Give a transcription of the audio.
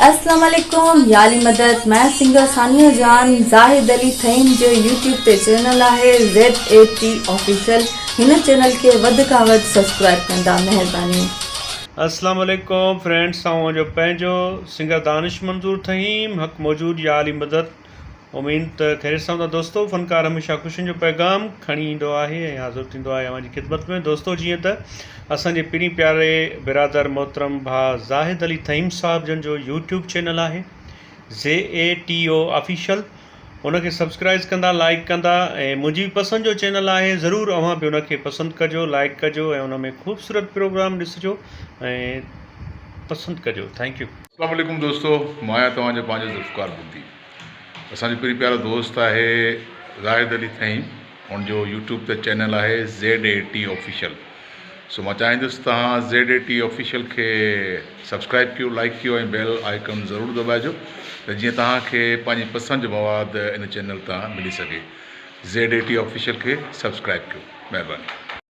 اسلام عليڪم يا علي مدد مان سنگر ثانيه جان زاهد علي ٿهيم جو يوٽيوب تي چينل آهي زيڊ اي ٽي آفيشل هن چينل کي وڌ کان وڌ سبسڪرائب ڪندا مهرباني. اسلام عليڪم فرينڊس آئون اوهان جو پنهنجو سنگر دانش منظور ٿهيم حق موجود يا علي مدد اميد ته خيريت سان هوندا دوستو فنڪار هميشه خوشين جو پيغام کڻي ايندو آهي ۽ حاضر ٿيندو آهي اوهان جي خدمت ۾ دوستو جيئن ته اسان جي پرين پياري برادر محترم ڀاء زاهد علي ٿهيم صاحب جن جو يوٽيوب چينل آهي زي اي ٽي او آفيشل ان کي سبسڪرائز ڪندا لائڪ ڪندا ۽ منهنجي به پسند جو چينل آهي ضرور اوهان به ان کي پسند ڪجو لائڪ ڪجو ۽ ان ۾ خوبصورت پروگرام ڏسجو ۽ پسند ڪجو thank you. اسلام عليڪم دوستو مان آهيان توهان جو پنهنجو ذوالفقار بگٽي اسان جو پرين پيارو دوست آهي زاهد علي ٿهيم ان جو يوٽيوب تي چينل آهي زيڊ اي ٽي آفيشل سو مان چاهيندس توهان زيڊ اي ٽي آفيشل کي سبسڪرائب ڪيو لائڪ ڪيو ۽ بيل آئيڪن ضرور دٻائجو ته جيئن توهان کي پنهنجي پسند جو مواد ان چينل تان ملي سگهي زيڊ اي ٽي آفيشل کي سبسڪرائب ڪيو مهرباني.